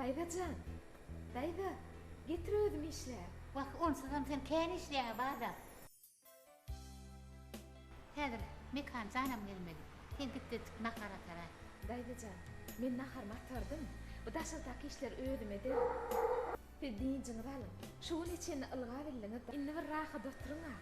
Daýza jan, daýza, getir özüm işläýin. Wah, onsuzam sen kän işleýäň-ä, bala. Häzir Mekan janam gelmeli. Sen git-de nahar ataraý. Daýza jan, men naharymy atardym. Bu daşardaky işleri özüm ederin. Siz dynjyňyzy alyň. Şu güne çenli ylgabildiňiz, indi bir rahat oturyň-a.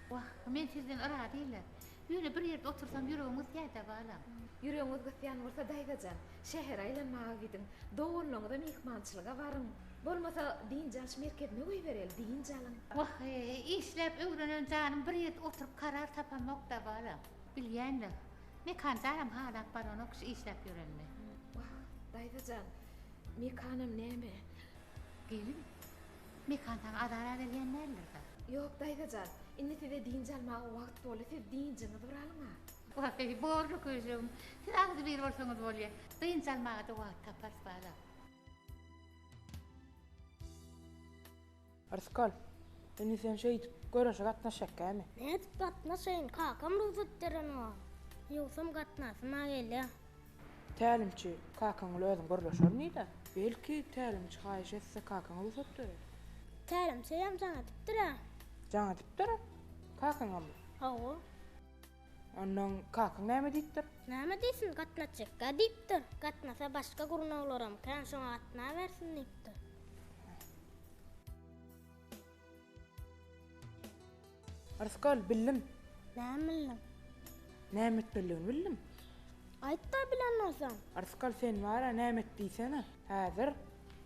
Wah, men sizden yradyla. Ýöne bir ýerde otursam ýüregim gysýar-da, balam. Ýüregiňiz gysýan bolsa, daýza jan, şähere aýlanmaga gidiň. Doganlaryňyza myhmançylyga baryň. Bolmasa, dynç alyş merkezine goýbereli, dynç alyň. Wah, işläp öwrenen janym bir ýerde oturyp karar tapamok-da, balam. Bilýän-le, Mekan janam halap baranok şu işläp ýörenini. Wah, daýza jan, Mekanam näme? Gelin, Mekan saňa azar-a berýän däldir-dä? Ýok, daýza jan, indi size dynç almaga wagt boldy, siz dynjyňyzy bir alyň-a. Waý, borly köşegim, siz agzybir bolsaňyz bolýa. Dynç almaga-da wagt taparys, balam. Rysgal, indi sen şeýdip göreşe gatnaşjakkämi? Nädip gatnaşaýyn, kakam rugsat berenok. Ýogsam gatnasym-a gelýär. Tälimçi kakaň bilen özüň gürleşerin diýdä. Belki, tälimçi haýyş etse kakaň rugsat berer. Tälimçi hem jaň edipdir-ä. Jaň edipdir? Kakaňamy? Hawa. Onnoň kakaň näme diýipdir? Näme diýsin, gatnatjakka diýipdir. Gatnasa başga gurnawlaram kän, şoňa gatnabersin diýipdir. Rysgal, bildim. Näme bildiň? Näme etmelidigini bildim. Aýt-da bilen bolsaň. Rysgal, sen bar-a näme et diýsene. Häzir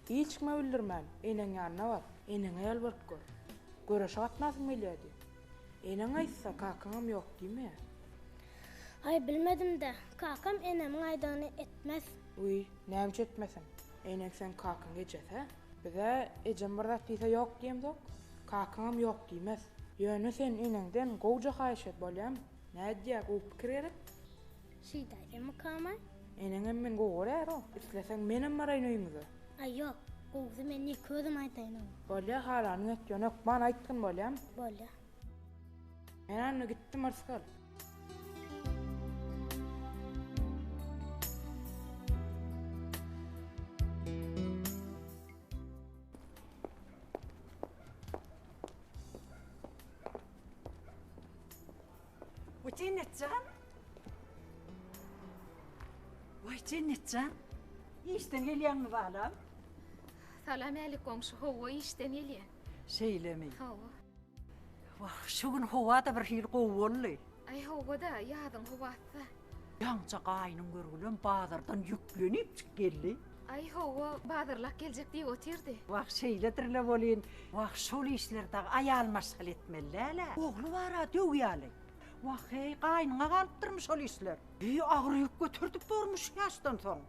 hiç kime bildirmän, eneň ýanyna bar. Eneňe ýalbaryp gör. Göreşe gatnasyň gelýär diý. Eneň aýtsa, kakaňam ýok diýmeýär. Aý, bilmedim-dä. Kakam enemiň aýdanyny etmez. Wiý, näme üçin etmesin? Eneň seň kakaň ejesi-ä. Biz-ä ejem bir zat diýse ýok diýemzok. Kakaňam ýok diýmez. Ýöne sen eneňden gowja haýyş et, bolýamy? Nädýä, gowy pikir gerek? Şeýdäýsemmikam-aý? Eneňem meni gowy görýär-ow. Isleseň menem baraýyn öýüňize. Aý, ýok. Gowusy men ýeke özüm aýdaýyn oňa. Bolýa, halanyňy et, ýöne hökman aýtgyn, bolýamy? Bolýa. Men onda gitdim, Yrsgal. Waý Jennet jan. Waý Jennet jan. Işden gelýäňmi balam? Salam älik goňşy, hawa işden gelýän. Şeýlemi? Hawa. Wah, şu gün howa-da bir hili gowy boldy. Aý hawa-da, ýazyň howasy-da. Ýaňja gaýnyň görgülem bazardan ýüklenipjik geldi. Aý hawa, bazarlap geljek diýip otyrdy. Wah, şeýledir-le welin, wah, şol işleri dagy aýal maşgala etmeli däl-ä. Ogly bar-a döw ýaly. Wah, heý, gaýnyňa galypdyrmy şol işler? Heý, agyr ýük göterdip bormy şu ýaşdan soň?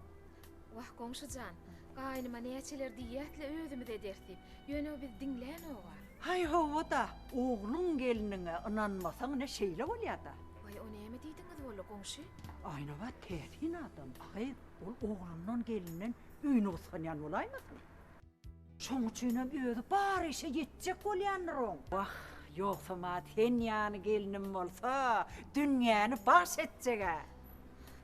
Wah, goňşy jan, gaýnyma näçeler diýýäs-le özümiz ederis diýip, ýöne o bizi diňlänog-a. Haý, hawa-da, ogluň-gelniňe ynanmasaň ine şeýle bolýa-da. Waý, o näme diýdiňiz walla, goňşy? Aýnabat täsin adam, gyz. Ol oglundan, gelinden öýüni gysganýan bolaýmasyn? Şoň üçinem özi bar işe ýetjek bolýandyr oň. Wah, ýogsam-a sen ýaly gelnim bolsa, dünýäni baş etjeg-ä.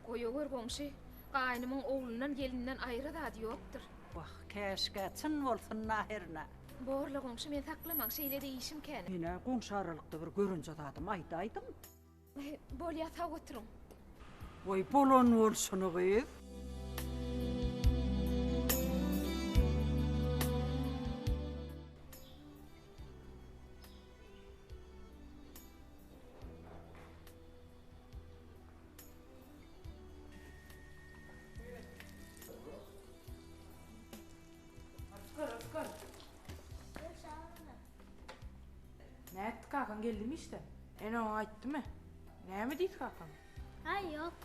Goýawer goňşy, gaýnymyň oglundan, gelinden aýra zady ýokdur. Wah, käşgä çyn bolsun-da hernä. Bor-la goňşy, meni saklamaň, şeýle-de işim kän. Men-ä goňşy aralykda bir görünje zadymy aýdaýdym. Bolýa sag oturyň. Goý bolan bolşuny gyz. Nätdi kakaň geldimi işden? Ene oňa aýtdymy? Näme diýdi kakaň? Aý ýok.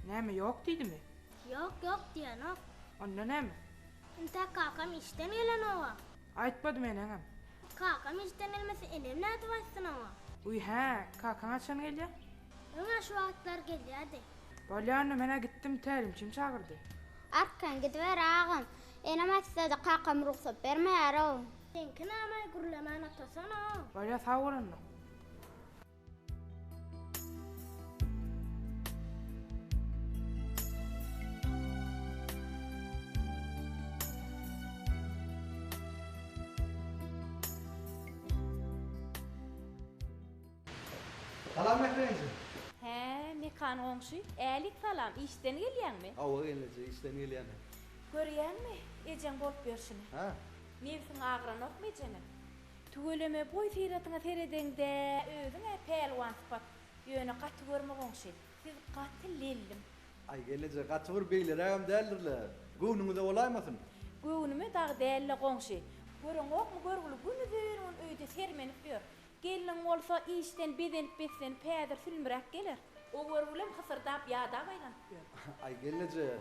Näme ýok diýdimi? Ýok ýok diýenok. Onda näme? Intäk kakam işden gelenoga. Aýtmadym eneňem. Kakam işden gelmese enem nädip aýtsyn oňa? Wiý hä, kakaň haçan gelýär? Öň-ä şu wagtlar gelýärdi. Bolýa onda men-ä gitdim tälimçim çagyrdy. Arkan gidiber agam. Enem aýtsada kakam rugsat bermeýär-ow. Seňki näme gürlemän otursana. Bolýa sag bol onda. Salam Mähri enje. Hä, Mekan goňşy, älik salam, işden gelýäňmi? Hawa gelneje, işden gelýän. Görýäňmi, ejeň bolup ýörşüni. Hä? Nebsiň agyranokmy ejeňe? Tüweleme, boý-syratyňa seredeňde, özüň-ä pälwan sypat. Ýöne gaty görme goňşy, siz gaty lellim. Aý gelneje, gaty bir beýlerägem däldir-le. Göwnüňize bolaýmasyn? Göwnüme dagy däl-le goňşy. Göreňokmy, görgüli günuzyn gün öýde sermenip ýör. Gelniň bolsa işden bezenip-beslenip häzir sülmüräk geler. O görgülem hysyrdap ýadap aýlanyp ýör. Aý gelneje,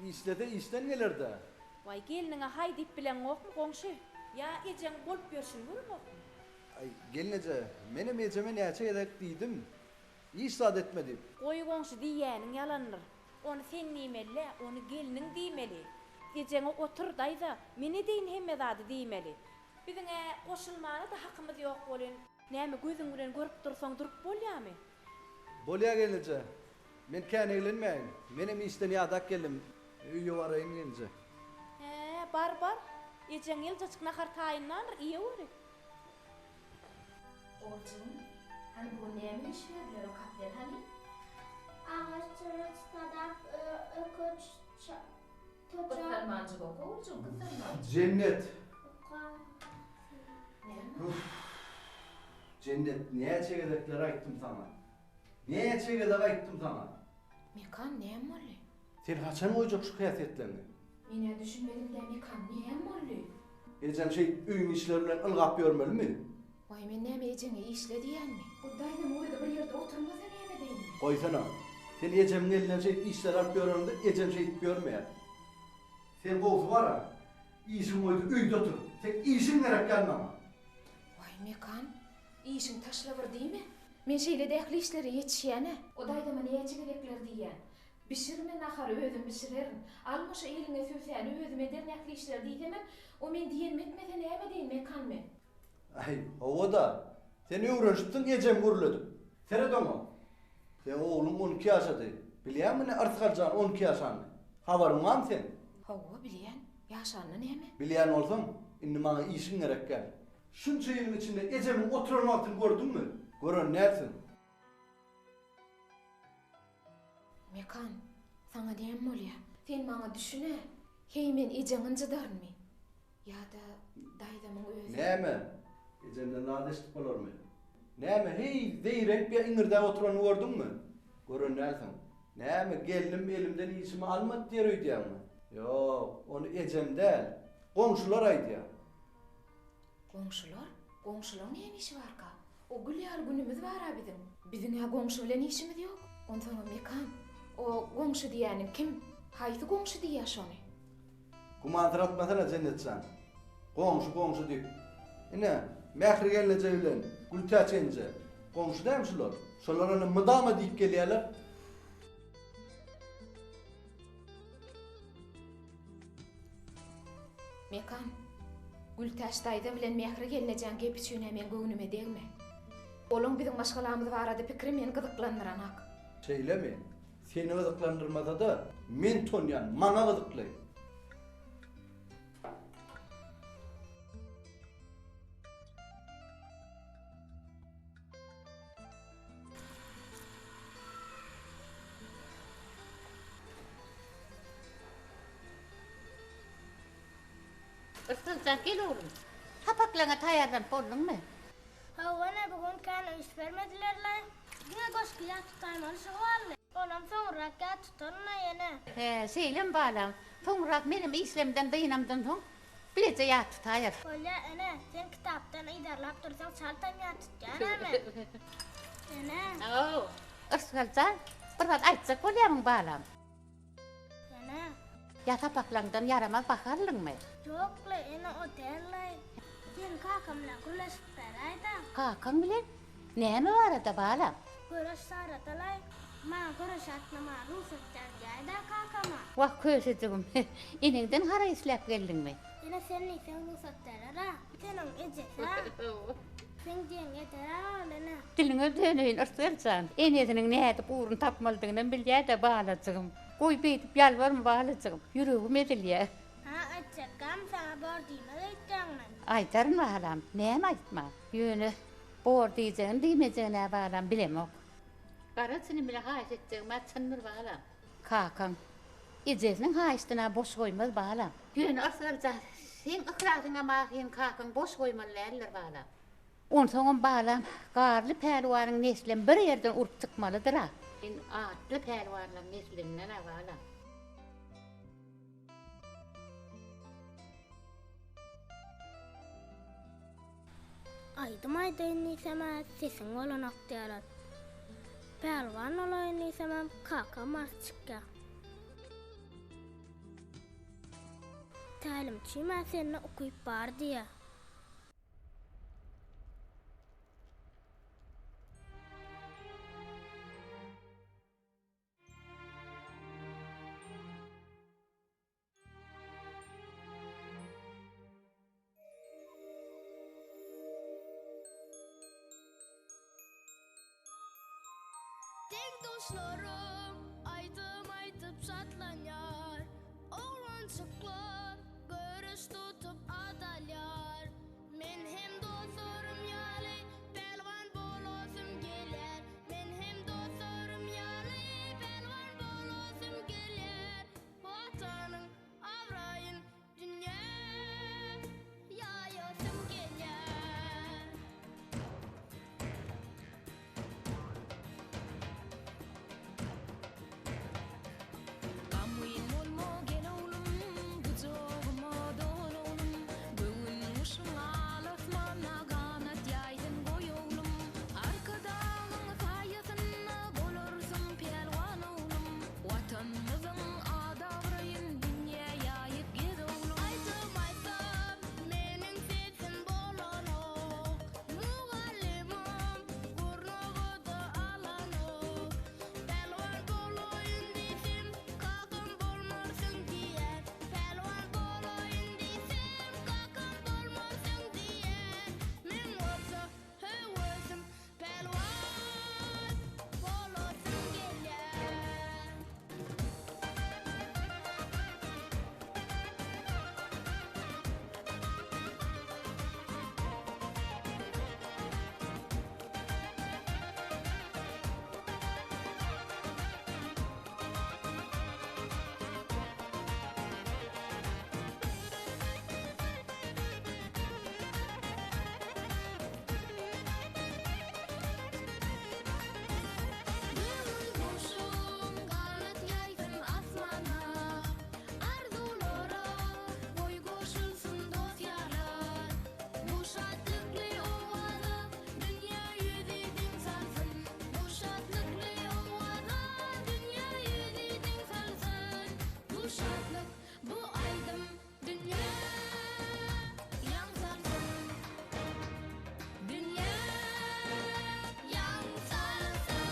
işlese işden geler-dä. Waý, gelniňe haý diýip bileňokmy, goňşy? Ýa ejeň bolup ýörşüni göreňokmy? Aý, gelneje, menem ejeme näçe gezek diýdim, iş zat etme diýip. Goý goňşy diýýäniň ýalandyr. Ony sen diýmeli-dä, ony gelniň diýmeli. Ejeňe otur, daýza, men edeýin hemme zady diýmeli. Biziň-ä goşulmana-da hakymyz ýok welin, näme gözüň bilen görüp dursaň durup bolýamy? Bolýa gelneje. Men kän eglenmäýin. Menem işden ýadap geldim. Öýe baraýyn gelneje. Hä, bar, bar. Ejeň ýyljajyk nahar taýynlandyr, iýeweri. Oguljygym, hany bu gün näme iş berdiler, okap ber hany. Agaç, çyryç, sadap, ökeç, toçak. Gyssanmanjyk oka, oguljygym, gyssanmanjyk. Jennet. Oka. Näme? Jennet, näçe gezekler aýtdym saňa. Näçe gezek aýtdym saňa. Mekan, näme boldy? Sen haçan goýjak şu häsiýetleňi? Men-ä düşünmedim-dä, Mekan, näme boldy? Ejem şeýdip öýüň işleri bilen ylgap ýörmelimi? Waý, men näme ejeňe işle diýýänmi? O daýzam özi bir ýerde oturmasa näme edeýin men? Goýsana. Sen ejemiň elinden şeýdip işleri alyp ýöreniňde ejem şeýdip ýörmeýär. Sen gowusy bar-a, işiňi goý-da öýde otur. Seň işiň gerek däl maňa. Waý, Mekan, işiňi taşla bir diýme. Men şeýle-de ähli işlere ýetişýän-ä. O daýzama näçe gezekler diýýän. Bişirme nahary özüm bişirerin. Alma şu eliňe sübsäni özüm ederin ähli işleri diýsemem, o men diýenimi etmese näme edeýin Mekan men. Aý, hawa-da. Sen öwrenişipsiň ejemi gürledip. Seret oňa. Seň ogluň 12 ýaşady. Bilýäňmi ne yrsgal jan 12 ýaşanyny? Habaryň barmy seň? Hawa, bilýän. Ýaşanda näme? Bilýän bolsaň, indi maňa işiň gerek däl. Şunça ýylyň içinde ejemiň oturan wagtyny gördüňmi? Gören dälsiň. Mekan, saňa näme bolýa? Sen maňa düşün-ä. Heý, men ejeňi ynjydarynmy? Ýa-da daýzamyň özi. Näme? Ejemden zat eşidip bolarmy? Näme, heý, zeýrenip ýa iňirdäp oturanyny gördüňmi? Gören dälsiň. Näme, gelnim elimden işimi almady diýer öýdýäňmi? Ýok, ony ejem däl, goňşular aýdýar. Goňşular? Goňşulaň näme işi barka? O gül ýaly günümiz bar-a biziň. Biziň-ä goňşy bilen işimiz ýok. Onsoňam Mekan, o goňşy diýýäniň kim? Haýsy goňşy diýýä şony? Gümansyratmasana Jennet jan. Goňşy goňşy diýip. Ine, Mähri gelneje bilen Gültäç enje goňşy dälmi şular? Şolar ony mydama diýip gelýärler. Mekan, Gültäç daýza bilen Mähri gelnejäň gepi üçin-ä meň göwnüme degme. Olaň biziň maşgalamyz barada pikiri meni gyzyklandyranak. Şeýlemi? Seni gyzyklandyrmasa-da, men tonýan, maňa gyzykly. Yrsgyljan gel oglum. Sapaklaryňa taýýarlanyp bolduňmy? Hawa ene bu gün kän üns bermedilerle. Diňe goşgy ýat tutaýmaly şu galdy. Onam soňrak ýat tutaryn-a ýene. Hä, şeýlemi balam. Soňrak menem işlemden dynamdan soň bileje ýat tutaýarys. Bolýa ene, sen kitapdan yzarlap dursaň çaltam ýat tutýan-a men. Ene. Haw, Yrsgaljan, bir zat aýtjak bolýamyň balam? Ene. Ýa sapaklaňdan ýaramaz baha aldyňmy? Ýok-la, ene, o däl-laý. Sen kakam bilen gürleşip beräý-dä. Kakaň bilen? Näme barada, balam? Göreş barada-laý. Maňa göreşe gatnamaga rugsat ber diýäý-dä kakama. Wah, köşejigim, eneňden haraý isläp geldiňmi? Ene, sen diýseň rugsat berer-ä. Seniň ejesi-ä. Seň diýeniňi eder-ä ol, ene. Diliňe döneýin, Yrsgel jan. Enesiniň nädip ugruny tapmalydygynam bilýä-dä, balajygym. Goý, beýdip ýalbarma, balajygym. Ýüregim ezilýä. Hä, aýtjakgam, saňa bor diýmez öýtýäňmi? Aýdaryn, balam. Näme aýtma. Ýöne. Bor diýjegini diýmejegini-ä balam bilemok. Gara çynym bile haýyş etjegim-ä çyndyr balam. Kakaň ejesiniň haýyşdyna boş goýmaz balam. Ýöne Asgarjan, seň yhlasyňam ahyryn kakaň boş goýmaly däldir balam. Onsoňam balam, Garly pälwanyň neslem bir ýerden urup çykmalydyr-a. Men atly pälwanlaryň neslinden-ä balam. Aýdym aýdaýyn diýsem-ä sesiň bolanok diýýärler. Pälwan bolaýyn diýsemem kakam garşy çykýar. Tälimçim-ä sende ukyp bar diýýär. Deň-duşlarym aýdym aýdyp şatlanýar, Oglanjyklar göreş tutup at alýar. Men hem dostlarym ýaly pälwan bolasym gelýär, Men hem dostlarym ýaly pälwan bolasym gelýär. Watanyň abraýyn dünýä ýaýasym gelýär. Gamgyn bolma gel oglum, gujagyma dol oglum, Göwün guşuň al asmanda ganat ýaýsyn goý oglum, Arkadagyň saýasynda bolarsyň pälwan oglum, Watanymyzyň ad-abraýyn dünýä ýaýyp gez oglum. Aýdym aýtsam meniň sesim bolanok, Mugallymym gurnagy-da alanok. Pälwan bolaýyn diýsem, kakam bolmarsyň diýer. Pälwan bolaýyn diýsem, kakam bolmarsyň diýer. Meň bolsa höwesim Pälwan bolasym gelýär. Göwün guşum ganat ýaýsyn asmana, Arzuwlara goý goşulsyn dost-ýarlar. Bu şatlykly owaza dünýä ýüzi diň salsyn, Bu şatlykly owaza dünýä ýüzi diň salsyn. Bu şatlyk, bu aýdym Dünýä ýaň salsyn, dünýä ýaň salsyn.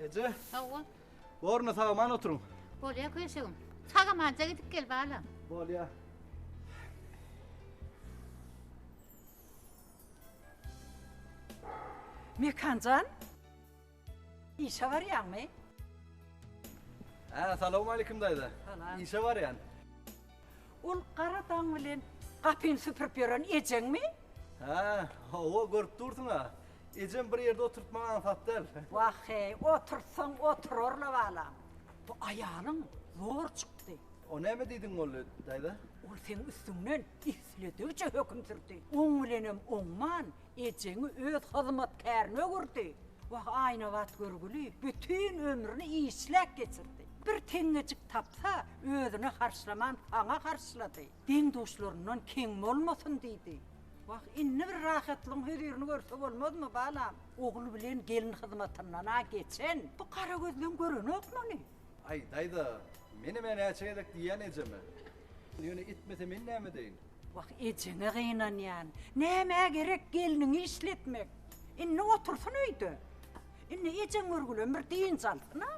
Eje. Hawa. Borna sag-aman oturyň. Bolýa köşegim. Sag-amanja gidip gel balam. Bolýa. Mekanjan, işe barýaňmy? Hä, salowmalikim daýza. Salam. Işe barýan. Ol gara daň bilen gapyny süpürip ýören ejeňmi? Hä, hawa, görüp dursuň-a. Ejem bir ýerde oturtmak aňsat däl. Wah-heý, oturtsaň oturar-la balam. Bu aýalyň zor çykdy. O näme diýdiň boldy, daýza? Ol seň üstüňden isledigiçe höküm sürdi. Oň bilenem oňman, ejeňi öz hyzmatkärine öwürdi. Wah, Aýnabat görgüli bütin ömrüni işläp geçirdi. Bir teňňejik tapsa, özüne harçlaman saňa harçlady. Deň-duşlaryndan kem bolmasyn diýdi. Wah, indi bir rahatlygyň hözirini görse bolmazmy, balam? Ogul bilen gelin hyzmatyndan-a geçen bu garagözleň görenok muny. Aý, daýza, menem-ä näçe gezek diýýän ejeme. Ýöne etmese men näme edeýin? Wah, ejeňe gynanýan. Nämä gerek gelniňi işletmek? Indi otursyn öýde. Indi ejeň görgülem bir dynç alsyn-a.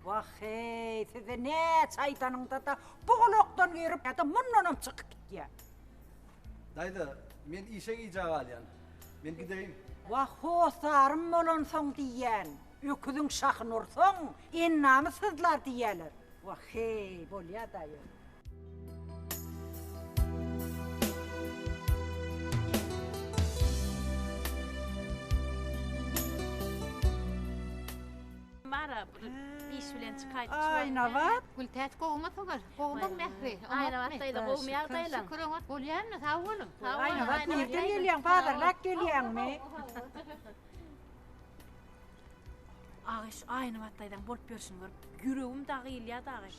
Wah-heý, size näçe aýdanyňda-da bu gulakdan girip ýa-da mundanam çykyp gitýär. Daýza, men işe gijä galýan. Men gideýin. Wah, hossarym bolansoň diýýän, öküziň şahyny ursaň, endamy syzlar diýýäler. Wah, heý, bolýa-da ýöne. Bara bir iş bilen çykaýdyk. Aýnabat. Gültäç gowumy Soňar? Gowumyň Mähri? Aýnabat daýza gowumy ýagdaýlaň? Şükür oňat bolýamy? Sag boluň. Aýnabat nirden gelýäň? Bazarlap gelýäňmi? Agy şu Aýnabat daýzaň bolup ýörşüni görüp ýüregim dagy gyýylýar dagy.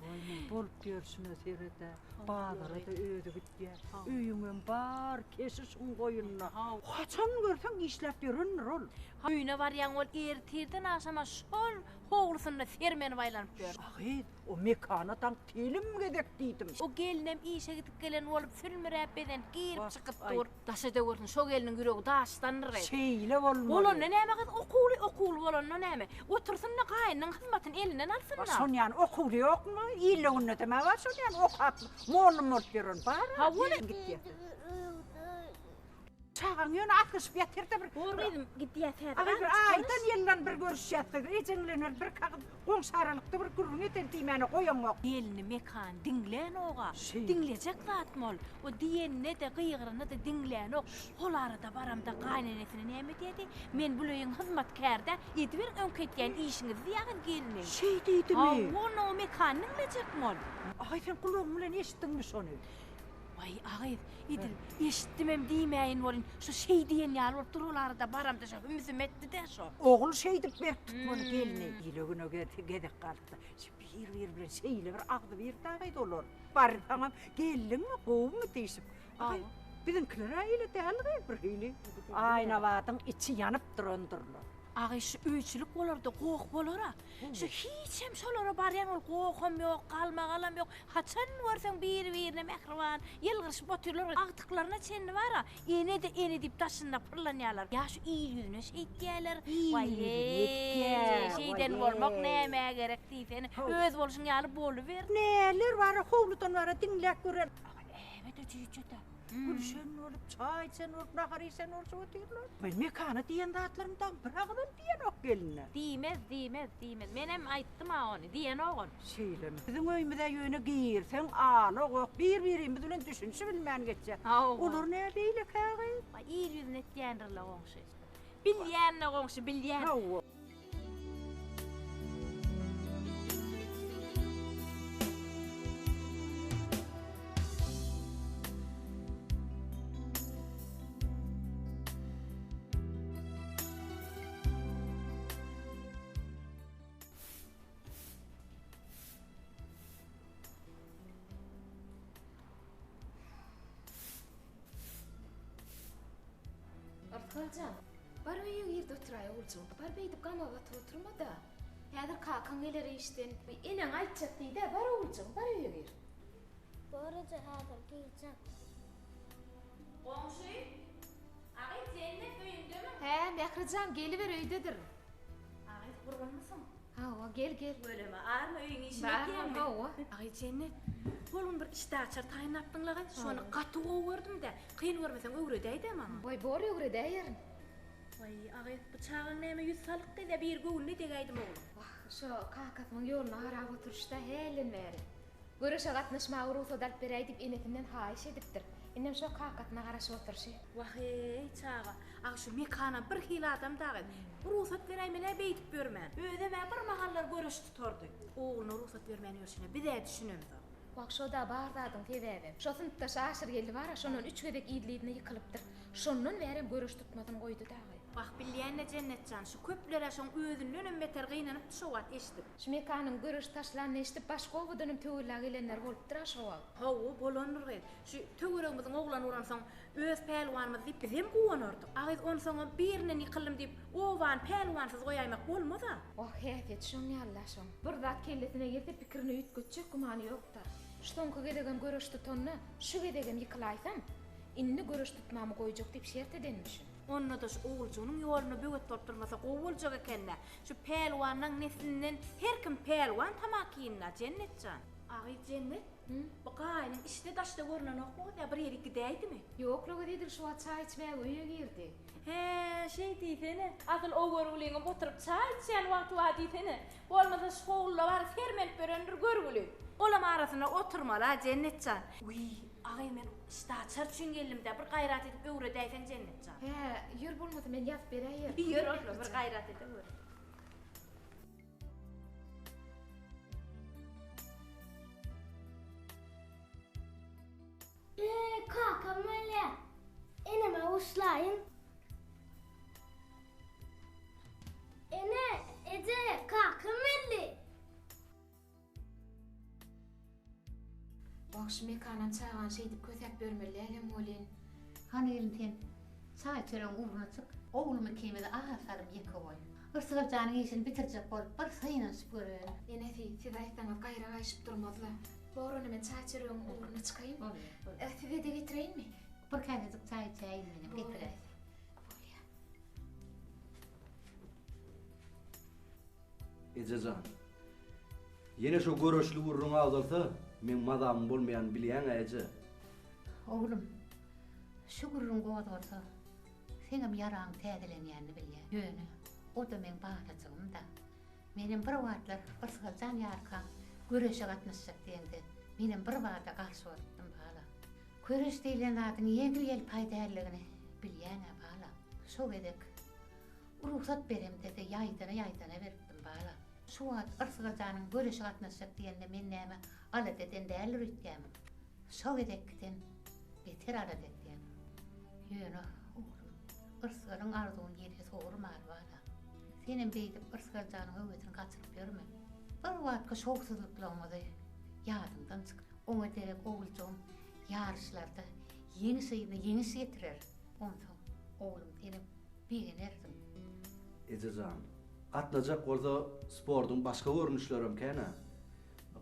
Goý men bolup ýörşüne sered-ä. Bazara-da özi gidýär. Öýüňem bar keşişiň goýunda. Haçan görseň işläp ýörendir ol. Öýüne barýaň ol ertirden agşama şol howlusynda sermenip aýlanyp ýör. A gyz, o mekana daň telim gezek diýdim. O gelnem işe gidip gelen bolup sülmüräp bezenip girip çykyp dur. Daşa döwersin şo gelniň ýüregi daşdandyr gyz. Şeýle bolmaly. Bolanda näme gyz okuwly okuwly bolanda näme. Otursyn-da gaýnynyň hyzmatyny elinden alsyn-da. Şonýan okuwly ýokmy? Ilde günde-de bar şonýan okap mollum bolup ýören bar. Hawa. Gitýär. Çagaň ýöne aslyşyp ýatyrda bir. Bor gyzym, gidýäs häzir. Agy bir aýdan ýyldan bir görüşýäs gyz. Ejeň bilen bir kagyz goňşy aralykda bir gürrüň edeli diýmäne goýaňok. Gelni Mekan diňlänok-a. Diňlejek zatmy ol? O diýenine-de, gygyryna-da diňlänok. Hol arada baramda gaýynenesine näme diýdi? Men bul öýüň hyzmatkäri-dä, ediberiň öňki etýän işiňizi diýýä gyz gelni. Şeý diýdimi? Hawa, onda o Mekany diňlejekmi ol? Aý sen gulagyň bilen eşitdiňmi şony? Waý, agyz, edil eşitdimem diýmäýin welin, şu şeý diýen ýaly bolup dur, ol arada baramda şo hümsüm etdi-dä şo. Ogul şeýdip berk tutmaly gelni. Ile-güne gezek galypdyr. Şu bir-biri bilen şeýle bir agzybir dagydy olar. Barsaňam, geldiňmi, gowumy diýşip. Aý, biziňkiler-ä eýle däl gyz birhili. Aýnabadyň içi ýanyp durandyr-la. Agy, şu öýçülik bolar-da, goh bolar-a. Şu hiçem şolara barýan ol goham ýok, galmagalam ýok. Haçan görseň biri-birine mähriban, ýylgyryşyp otyrlar. Agtyklaryna çenli bar-a, ene-de ene diýip daşynda pyrlanýarlar. Ýa şu il ýüzüne şeýtýärler. Waý-eý, şeýden bolmak nämä gerek diýsene. Öz bolşuň ýaly boluber. Näler bar-a, howludan bar-a diňläp görer. Äbe-de jüýje-dä. Gülşen bolup, çaý içen bolup, nahar iýen bolşup otyrlar. Men mekana diýen zatlarymy dagy bir agyzam diýenok geline. Diýmez, diýmez, diýmez. Menem aýtdym-a ony, diýenok ol. Şeýlemi? Biziň öýümize ýöne girseň, ala-goh, bir-birimiz bilen düşünişibilmän geçýär. Olar nä beýlekä gyz? Waý, il ýüzüne etýändir-le goňşy. Bilýän-le goňşy, bilýän. Hawa. Yrsgaljan, bar öýe gir-de oturaý oguljygym. Bar beýdip gama batyp oturma-da. Häzir kakaň geler işden. Eneň aýtjak diý-dä, bar oguljygym, bar öýe gir. Bor eje, häzir girjek. Goňşy, Agyz, Jennet öýüňdemi? Hä, Mährijan, geliber öýdedir. Agyz, gurgunmysyň? Hawa, gel, gel. Tüweleme, arma öýüň işini edýäňmi? Hawa. Agyz, Jennet, hol gün bir işdäaçar taýynlapdyň-la gyz, şony gaty gowy gördüm-dä. Kyn görmeseň öwredäý-dä maňa. Waý, bor öwredäýerin. Waý, agyz, bu çagaň näme ýüz salyk gyz-ä, bir göwnüne degäýdim ogluň. Wah, şo kakasynyň ýoluna garap oturyş-da hälden bäri. Göreşe gatnaşmaga rugsat alyp beräý diýip enesinden haýyş edipdir. Indem şo kakasyna garaşyp oturyşy. Wah-eý, çaga, agy şu Mekanam birhili adam dagy. Rugsat beräýmel-ä beýdip ýörmän. Özem-ä bir mahallar göreş tutardy. Ogluna rugsat bermän ýörşüne biz-ä düşünemzok. Wah, şo-da bar zadyň sebäbi. Şo synpdaşy Aşyrgeldi bar-a, şondan üç gezek yzly-yzyna ýykylypdyr. Şondan bärem göreş tutmasyny goýdy dagy. Wah, bilýän-le Jennet jan, şu köpler-ä şoň özündenem beter gynanypdy şo wagt eşidip. Şu Mekanyň göreş taşlanyny eşidip, başga obadanam töwella gelenler bolupdyr-a şo wagt. Hawa, bolandyr gyz. Şu töweregimiziň oglany bolansoň, öz pälwanymyz diýip bizem guwanardyk. A gyz onsoňam birinden ýykyldym diýip, obany pälwansyz goýaýmak bolmaz-a. Wah, häsiýeti şoň ýaly-la şoň. Bir zat kellesine gelse pikirini üýtgetjek gümany ýok-da. Şu soňky gezegem göreş tutanda, şu gezegem ýykylaýsam, indi göreş tutmamy goýjak diýip şert edenmişin. Onda-da şu oguljygynyň ýoluna böwet bolup durmasa gowy boljak eken-dä. Şu pälwanlaň neslinden her kim pälwan tamakin-dä, Jennet jan. A gyz Jennet, bu gaýynyň içde-daşda görnenokmy gyz ýa bir ýerik gidäýdimi? Ýok-la gyz edil şu wagt çaý içmäge öýe girdi. Hä, şeý diýsene. Asyl o görgüliňem oturyp çaý içýän wagty bar diýsene. Bolmasa şu howluda bary sermenip ýörendir görgüli. Olam arasynda oturmaly-a Jennet jan. Wiý, agy men ştaçar üçin geldim-dä, bir gaýrat edip öwredäýseň Jennet jan. Hä, ýör bolmasa men ýazyp beräýerin. Ýör onda bir gaýrat edeweri. Eee, kakam gelýär. Eneme buşlaýyn. Ene, eje, kakam geldi. Wah, şu Mekanam çagany şeýdip kösäp ýörmeli dälem welin. Hany gelin sen çaý-çöregiň ugruna çyk, oglum ikimizi az salym ýeke goý. Yrsgaljanyň işini bitirjek bolup bir synanyşyp göreýin. Enesi, siz aýtsaňyz gaýra gaýşyp durmaz-la. Bor onda men çaý-çöregiň ugruna çykaýyn. Bolýar, bolýar. Size-de getireýinmi? Bir käsejik çaý içäýin menem, Bor getiräý. enesi, bolýar. Eje jan. Ýene şo göreşli gürrüň agzalsa, meň mazamyň bolmaýanyny bilýäň-ä, eje. Oglum, şu gürrüň gozgalsa, seňem ýaraň täzelenýänini bilýän. Ýöne, o-da meň balajygym-da. Menem bir wagtlar Yrsgaljan ýarkaň göreşe gatnaşjak diýende, menem birbada garşy bolupdym, bala. Göreş diýlen zadyň ýeňil-ýelpaý däldigini bilýäň-ä, bala. Şo gezek Rugsat beremde-de ýaýdana-ýaýdana beripdim, bala. Şu wagt Yrsgaljanyň göreşe gatnaşjak diýende men näme alada eden däldir öýtýämiň? Şo gezekkiden beter alada edýän. Ýöne, oglum, Yrsgalyň arzuwyny ýele sowurmaly, bala. Senem beýdip Yrsgaljanyň höwesini gaçyryp ýörme. Bir wagtky şowsuzlyklaryňyzy ýadyňdan çykar. Oňa derek oguljygym ýaryşlarda ýeňiş yzyna ýeňiş getirer. Onsoň, oglum, senem Begenersiň. Eje jan, gatnajak bolsa sportuň başga görnüşlerem kän-ä.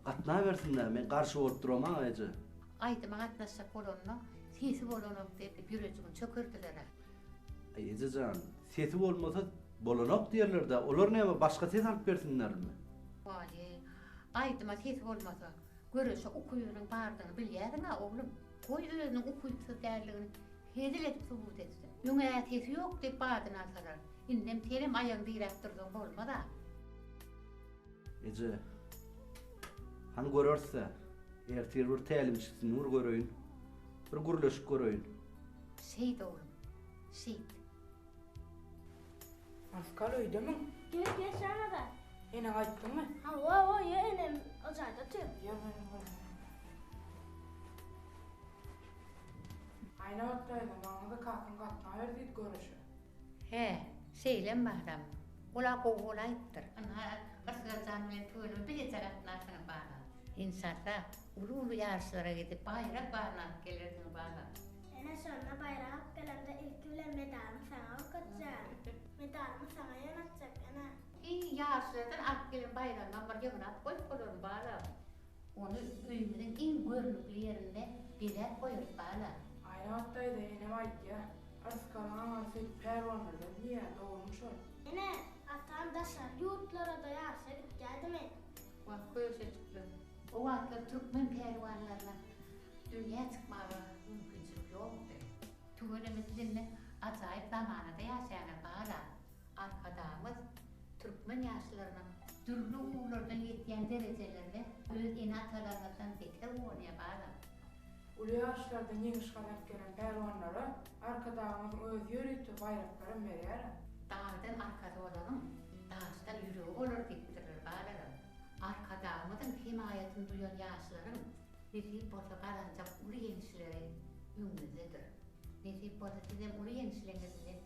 Gatnabersin-dä, men garşy bolup duramag-a eje. Aýdyma gatnaşjak bolanda sesi bolanok diýip ýürejigini çökerdiler-ä. Aý eje jan, sesi bolmasa bolanok diýerler-dä, olar näme başga ses alyp bersinlermi? Waý, aýdyma sesi bolmasa, göreşe ukybynyň bardygyny bilýärsiň-ä oglum. Goý özüniň ukypsyz däldigini Hezil edip subut etsin. Öň-ä sesi ýok diýip badyny alsalar, indem senem aýagyňy diräp dursaň bolmaz-a. Eje, hany göreris-dä. Ertir bir tälimçisini bir göreýin. Bir gürleşip göreýin. Şeýt oglum, şeýt. Askar öýdemiň? Gel, gel Şanazar. Eneňe aýtdyňmy? Hawa, oýa enem o jaýda otyr. Ýör menem göreýin. Aýnabat daýza, maňa-da kakaň gatnaber diýdi göreşe. Hä, şeýlemi balam? Ol-a gowy bolaýypdyr. Ynha, Yrsgal jan bilen tüweleme bileje gatnarsyňyz balam. Enşalla, uly-uly ýaryşlara gidip, baýrak baryny alyp gelersiňiz balam. Ene, şonda baýrak alyp gelemde ilki bilen medalymy saňa okatjak. Medalymy saňa ýöneltjek, ene. Hiý, ýaryşlardan alyp gelen baýragyňam bir ýygnap goýup bolarmy, balam? Ony öýümiziň iň görnükli ýerinde bezäp goýarys, bala. Aýnabat daýza enem aýdýa, Yrsgalyň aňyrsy pälwanlardan diýýä, dogrumy şol? Ene, atam daşary ýurtlara-da ýaryşa gitýädimi? Wah, köşeşikler. O wagtlar türkmen pälwanlaryna dünýä çykmaga mümkinçilik ýokdy. Tüweleme siz indi ajaýyp zamanada ýaşaýaňyz, bala. Arkadagymyz türkmen ýaşlarynyň dürli ugurlardan ýetýän derejelerine öz ene-atalaryňyzdan beter guwanýar balam. Uly ýaşlardan ýeňiş gazanyp gelen pälwanlara Arkadagymyzyň özi ýörite baýraklaram berýär. Dagdan arkasy bolanyň, daşdan ýüregi bolar diýipdirler balalar. Arkadagymyzyň hemaýatyny duýan ýaşlaryň nesip bolsa gazanjak uly ýeňişleri öňümizdedir. Nesip bolsa sizem uly ýeňişleriňiz bilen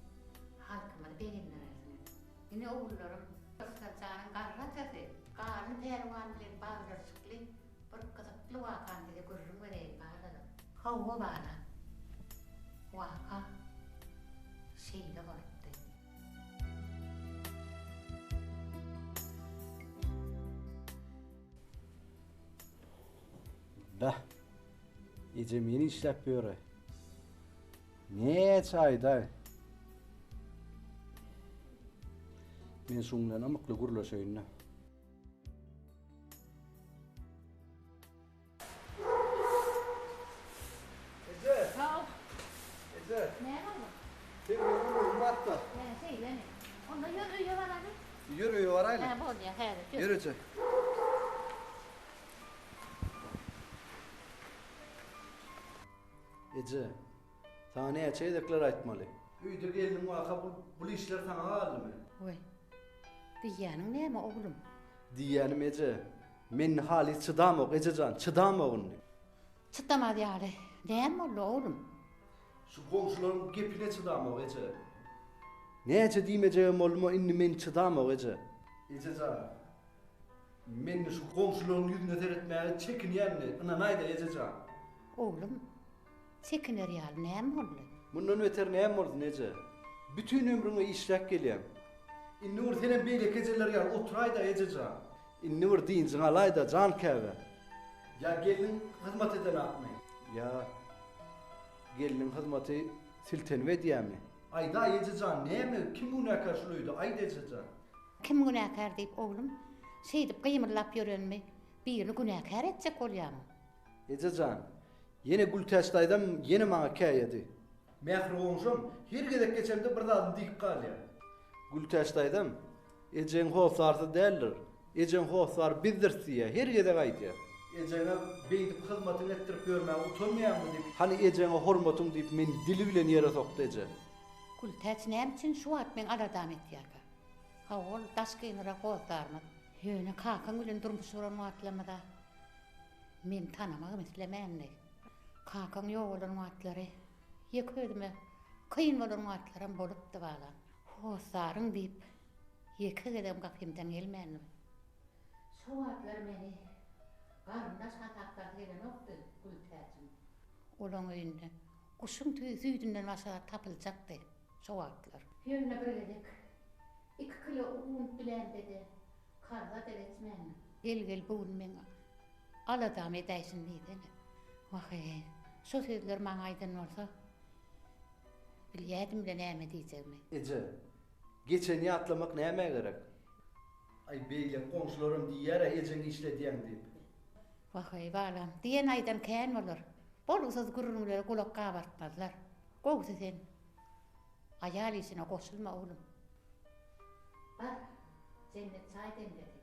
halkymyzy begendirersiňiz. Ine ogullarym, Yrsgaljanyň garry atasy Garly pälwan bilen baglanyşykly bir gyzykly wakany size gürrüň bereýin balalar. Hawa bala, waka şeýle bolupdy. Beh, ejem ýene işläp ýör-aý. Näçe aýdaý. Men şuň bilen ymykly gürleşeýin-le. Eje! Haw. Eje! Näme boldy? Seň bilen gürrüňim bardy-da. Hä, şeýlemi? Onda ýör öýe baraly. Ýör öýe baraýly. Hä, bolýa, häzir ýör. Ýör eje. Eje, saňa näçe gezekler aýtmaly? Öýde gelniň waka bul, bul işler saňa galdymy? Weý, diýýäniň näme, oglum? Diýýänim eje, men indi halys çydamok, eje jan, çydamok indi. Çydamaz ýaly näme boldy, oglum? Şu goňşularyň gepine çydamok, eje. Näçe diýmejegem boldum-a, indi men çydamok, eje. Eje jan, men indi şu goňşularyň ýüzüne seretmäge çekinýän indi, ynanaý-da, eje jan. Oglum, çekiner ýaly näme boldy? Mundan beter näme bolsun, eje? Bütin ömrüňe işläp gelýäň. Indi bir senem beýleki ejeler ýaly oturaý-da, eje jan. Indi bir dynjyňy alaý-da, jan käbe. Ýa gelniň hyzmat edenakmy? Ýa gelniň hyzmaty siltenip edýämi? Aýdaý, eje jan, näme, kim günäkär şul öýde, aýt, eje jan. Kim günäkär diýip, oglum, şeýdip gymyldap ýörenmi, birini günäkär etjek bolýarmyň? Eje jan, ýene Gültäç daýzam ýene maňa käýedi. Mähri goňşam her gezek geçemde bir zadyny diýip galýar. Gültäç daýzam, Ejeň hossarsyz däldir. Ejeň hossary bizdiris diýýär, her gezek aýdýar. Ejeňe beýdip hyzmatyňy etdirip ýörmäge utanmaýaňmy diýip, hany ejeňe hormatyň diýip meni dili bilen ýere sokdy eje. Gültäç näme üçin şu wagt meň aladamy etýärkä? Hawa ol daş gynyrak hossarymyz. Ýöne kakaň bilen durmuş guran wagtlarymyz-a meni tanamagam islemändi. Kakaň ýogalan wagtlary ýeke özüme kyn bolan wagtlaram bolupdy balam. Hossaryň diýip ýeke gezegem gapymdan gelmändir. Şo wagtlar meni garyndaş hasaplasy gelenokdy Gültäjiň. Olaň öýünde guşuň süýdünden başga zat tapyljakdy şo wagtlar. Ýöne bir gezek iki kilo un bilämde-de karza-da geçmändir. Gel-gel bu gün meň aladamy edäýşin diýsene. Wah-eý, şo sözleri maňa aýdan bolsa, Bilýädim-le näme diýjegimi. Eje, geçeni ýatlamak nämä gerek? Aý, beýleki goňşularam diýýär-ä ejeňi işledýäň diýip. Wah-eý, balam, diýen-aýdan kän bolar. Bolgusyz gürrüňlere gulak gabartmazlar. Gowusy sen aýal işine goşulma, oglum. Bar, Jennet çaý demledi.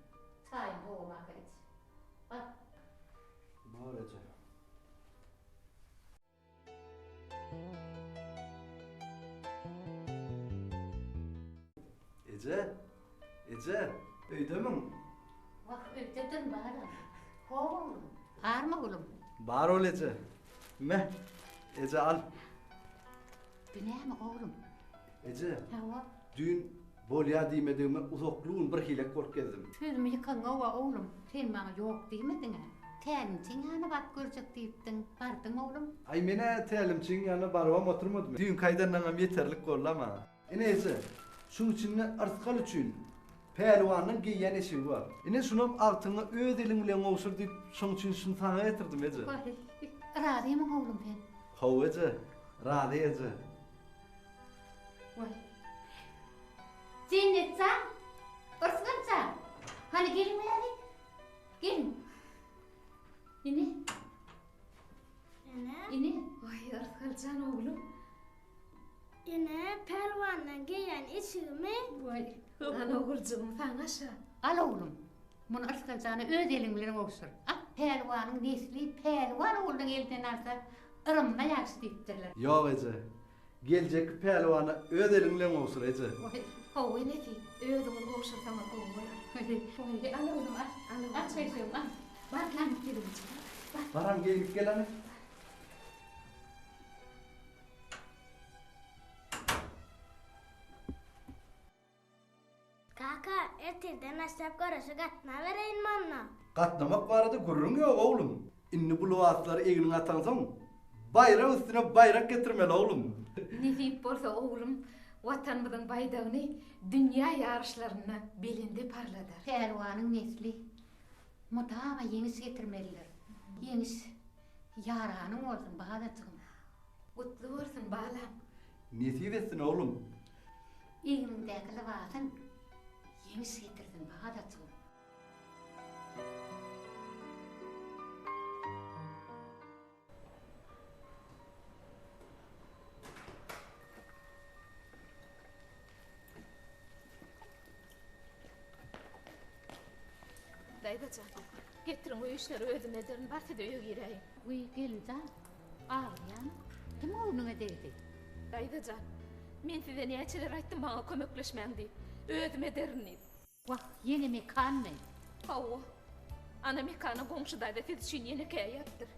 Çaýyňy howamaka iç. Bar. Bor, eje. Eje, eje, öýdemiň? Wah, öýdedir balam. How oglum, barmy oglum? Bar ol eje. Me, eje al. Bu näme oglum? Eje, Hawa. düýn bolýa diýmedigime uzakly gün bir hilek bolup gezdim. Sözümi ýykaňow-a oglum, sen maňa ýok diýmediň-ä. Tälimçiň ýanyna baryp görjek diýipdiň, bardyňmy oglum? Aý, men-ä tälimçiň ýanyna barybam oturmadym. Düýnki aýdanlaňam ýeterlik boldy-a maňa. Ine eje, şuň içinde yrsgal üçin pälwandan geýýän eşigi bar. Ine şunam agtygyňa öz eliň bilen gowşur diýip, şoň üçin şuny saňa getirdim eje. Waý, razymy oglum sen? Hawa eje, razy eje. Waý. Jennet jan, Yrsgal jan, hany geliň bärik. Geliň. Ine. Ene. Ine. Waý, Yrsgal jan oglum. Ene, pälwandan geýen eşigimi. Waý. Al oguljygym, saňa şa. Al oglum. Muny Yrsgal jana öz eliň bilen gowşur. Al, pälwanyň nesli pälwan oglunyň elinden alsa, yrymyna ýagşy diýipdirler. Ýok eje, Geljekki pälwana öz eliň bilen gowşur, eje. Waý, Hawa enesi, özüňiz gowşursaňyz gowy bolar. Waý, al oglum, al. Al oglum. Al çaýşygym, al. Bar, hany gelinjik, bar. Baram geýnip gel hany. Kaka, ertirden başlap göreşe gatnabereýinmi onda? Gatnamak barada gürrüň ýok, oglum. Indi bu lybaslary egniňe ataňsoň, baýrak üstüne baýrak getirmeli, oglum. Nesip bolsa, oglum, Watanymyzyň baýdagyny dünýä ýaryşlarynda belende parladar. Pälwanyň nesli mydama ýeňiş getirmelidir. Ýeňiş ýaranyň bolsun, balajygym. Gutly bolsun, balam. Nesip etsin, oglum. Egniňdäki lybasyň. Ýeňiş getirsin, balajygym. Daýza jan, getiriň öý işleri özüm ederin, bar siz öýe giräýiň. Wiý, gelin jan, aglaýaňmy? Kim göwnüňe degdi? Daýza jan, men size näçeler aýtdym maňa kömekleşmäň diýip, özüm ederin diýip. Wah, ýene Mekanmy? Hawa. Ana Mekana goňşy daýza siz üçin ýene käýäpdir.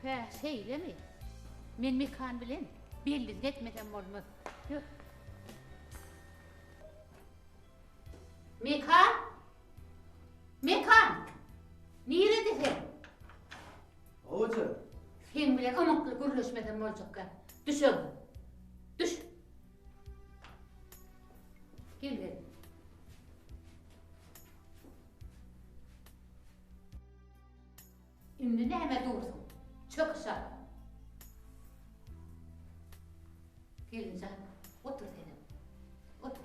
Hä, şeýlemi? Men Mekan bilen bellilik etmesem bolmaz. Ýör. Mekan! Mekan! Nirede sen? Hawa eje. Seň bilen ymykly gürleşmesem boljakka. Düş öňe. Düş. Gel gel. Indi näme dursuň? Çök aşak. Gelinjan, otur senem. Otur.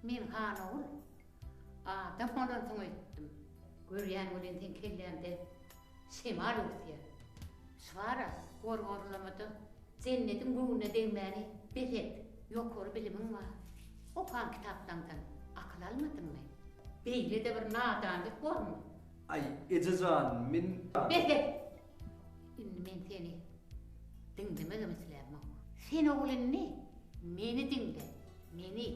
Men han ogul, adam bolansyň öýtdüm. Görýän welin seň kelläňde Şemal öwüsýär. Şwara, gor-gorlamada Jennediň göwnüne degmäni bes et. Ýokary bilimiň bar. Okan kitaplaňdan akyl almadyňmy? Beýle-de bir nadanlyk bormy? Aý, eje jan, men. Bes et! Indi men seni diňlemegem islämok. Sen ogul indi meni diňle, meni.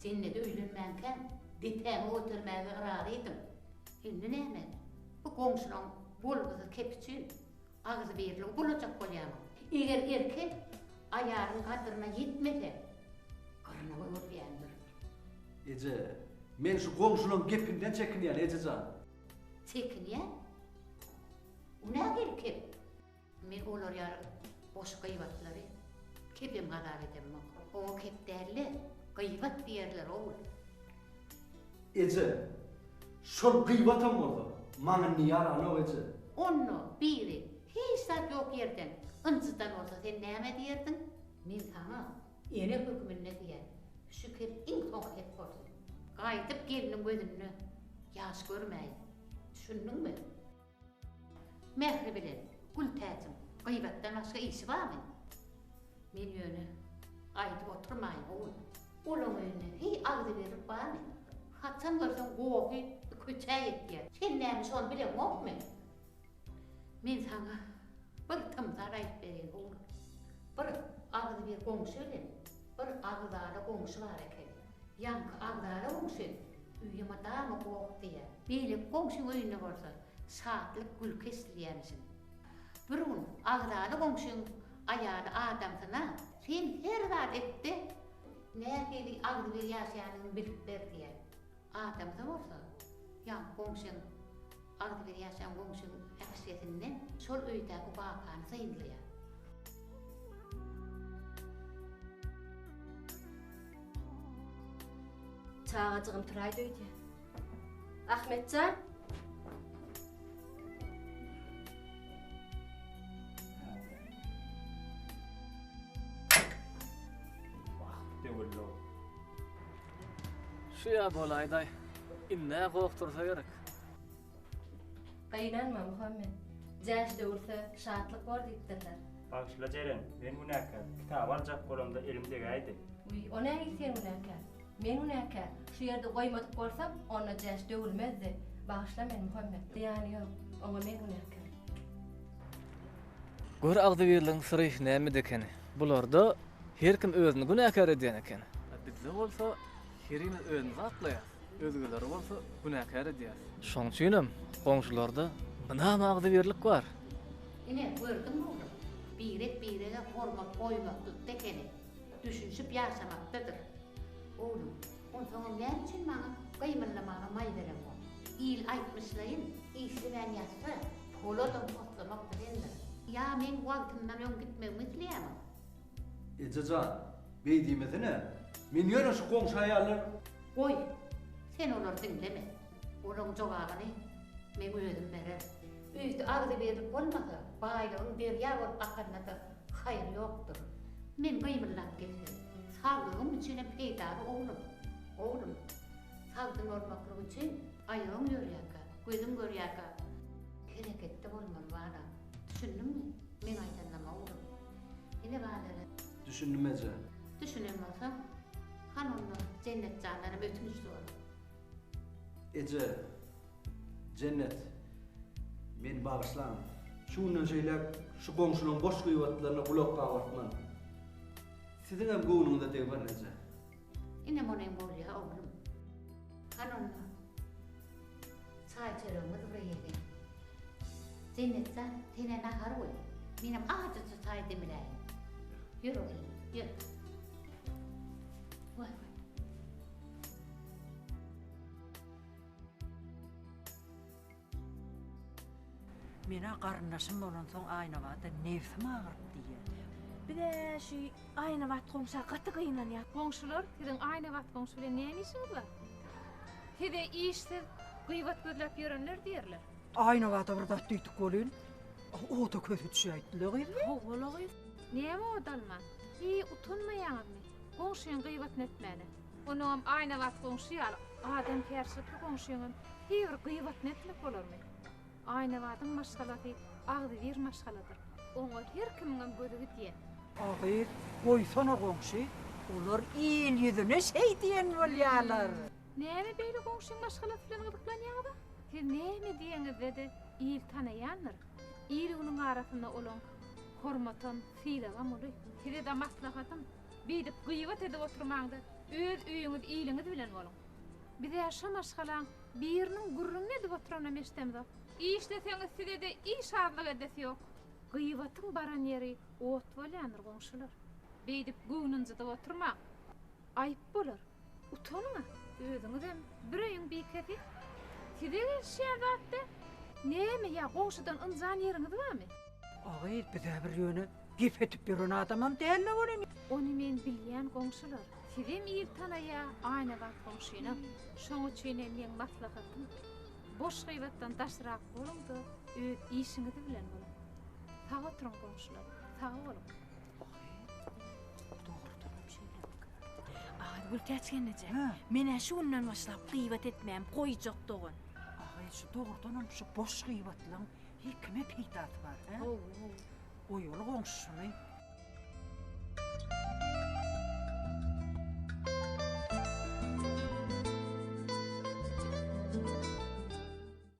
Jennede öýlenmänkäm depäňi götermäge yrazydyň. Indi näme, bu goňşulaň bolgusyz kepi üçin agzybirligi bulajak bolýarmyň? Eger erkek aýalyň gadyryna ýetmese, gyrnaga öwrülýändir. Eje, men şu goňşulaň gepinden çekinýän, eje jan. Çekinýän? O nähili kep? Men olar ýaly boş gyýbatlary kepem hasap edemok. Oňa kep däl-de, gyýbat diýerler, ogul. Eje, şol gyýbatam bolsa, maňa indi ýaranok, eje. Onda biri hiç zat ýok ýerden ynjydan bolsa sen näme diýerdiň? Men saňa ene höküminde diýýän, şu kep iň soňky kep bolsun. Gaýdyp gelniň gözünde ýaş görmäýin. Düşündiňmi? Mähri bilen Gültäjiň gyýbatdan başga işi barmy? Men ýöne aýdyp oturmaýyn, ogul. Olaň öýünde heý agzybirlik barmy? Haçan görseň gohy köçä ýetýär. Sen näme şony bileňokmy? Men saňa bir tymsal aýdyp bereýin, ogul. Bir agzybir goňşy bilen bir agzala goňşy bar eken. Ýaňky agzala goňşy Öýe mydama goh diýýär. Beýleki goňşyň öýünde bolsa şatlyk, gülki eşidilýärmişin. Bir gün agzaly goňşyň aýaly adamsyna, Sen her zat et-de, nähili agzybir ýaşaýanyňy bilip ber diýýär. Adamsy bolsa, ýaňky goňşyň, agzybir ýaşaýan goňşyň äpişgesinden şol öýdäki wakany synlaýar. Çagajygym turaýdy öýdýän. Ahmet jan! Wah, döwüldi-ow. Şu-ýa bolaýdaý. Ind-ä goh tursa gerek. Gynanma, Muhammet. Jäş döwülse, şatlyk bor diýipdirler. Bagyşla Jeren, men günäkär. Kitaby aljak bolamda elim degäýdi. Wiý, o nähili sen günäkär? Men günäkär. Şu ýerde goýmadyk bolsam, onda jäş döwülmezdi. Bagyşla meni, Muhammet. Zyýany ýok. Oňa men günäkär. Gör agzybirligiň syry nämede ekeni. Bularda her kim özüni günäkär edýän eken. A bizde bolsa herimiz özümizi aklaýas. Özgeleri bolsa günäkär edýär. Şoň üçinem goňşularda mydama agzybirlik bar. Ine, gördüňmi oglum, birek-birege hormat goýmaklykda ekeni, düşünişip ýaşamakdadyr. Oglum, onsoňam näme üçin maňa gymyldamaga maý bereňok? Il aýtmyşlaýyn, işlemän ýatsa, poladam poslamak bilendir. Ýa meň wagtymdan öň gitmegimi isleýämiň? Eje jan, beý diýmesene. Men ýöne şu goňşy aýallar. Goý, sen olary diňleme. Olaň jogabyny meň özüm bererin. Öýde agzybirlik bolmasa, baýlygyň derýa bolup akanda-da haýry ýokdur. Men gymyldap gezsem, saglygym üçinem peýdaly oglum. Oglum, sagdyn bolmaklyk üçin aýagyň ýörýärkä, gözüň görýärkä hereketde bolmaly balam. Düşündiňmi meň aýdanlaryma oglum? Ine balere. Düşündim eje. Düşünen bolsaň, hany onda Jennet jandanam ötünç sora. Eje, Jennet, meni bagyşlaň. Şu günden şeýläk şu goňşulaň boş gybatlaryna gulak gabartman. Siziňem göwnüňize degmerin eje. Ine munyň bolýa oglum. Hany onda çaý-çöregimizi bir iýeliň. Jennet jan, sen-ä nahar goý. Menem ajyja çaý demläýin. Ýör oglum, ýör. Waý, waý. Menä garyndaşym bolansoň Aýnabada nebsim agyryp diýýä. Biz-ä şu Aýnabat goňşa gaty gynanýas. Goňşular, siziň Aýnabat goňşy bilen näme işiňiz bar? Size işsiz, gybat gözläp ýörenler diýerler. Aýnabada bir zat diýdik welin, oda közi düşäýdi-le gyz. Hawa-la gyz. Näme ot alman? Hiý, utanmaýaňyzmy, goňşyň gybatyny etmäne? Onuňam Aýnabat goňşy ýaly adamkärçilikli goňşyňam hiý bir gybatyny etmek bolarmy? Aýnabadyň maşgalasy agzybir maşgaladyr. Oňa her kimiňem gözi gidýär. A gyz, goýsana goňşy, olar il ýüzüne şeý diýen bolýarlar. Näme beýle goňşyň maşgalasy bilen gyzyklanýaňyz-a? Siz näme diýeňizde-de il tanaýandyr. Il-günüň arasynda olaň hormatam, sylagam uly. Size-de maslahatym, beýdip gybat edip oturmaň-da, öz öýüňiz, iliňiz bilen boluň. Biz-ä şo maşgalaň biriniň gürrüňini edip oturanam eşidemzok. Işleseňiz size-de iş azlyk edesi ýok. Gybatyň baran ýeri ot bolýandyr goňşular. Beýdip göwün ynjydyp oturmaň. Aýyp bolar. Utanyň-a. Özüňizem bir öýüň bikesi. Size gelişýän zat däl. Näme ýa goňşudan ynjan ýeriňiz barmy? A gyz, biz-ä bir ýöne gep edip ýören adamam däl-le welin. Ony men bilýän goňşular. Sizem il tanaýa, Aýnabat goňşynam. Şoň üçinem meň maslahatym, boş gybatdan daşrak boluň-da, öz işiňiz bilen boluň. Sag oturyň goňşular, sag boluň. Dogrudanam şeýlemika? Aý, Gültäç gelneje, men-ä şu günden başlap gybat etmäm goýjak dogan. Aý, şu dogrudanam şu boş gybatlaň hiý kime peýdasy bar, hä? Hawa, hawa. Goýaly goňşy şuny.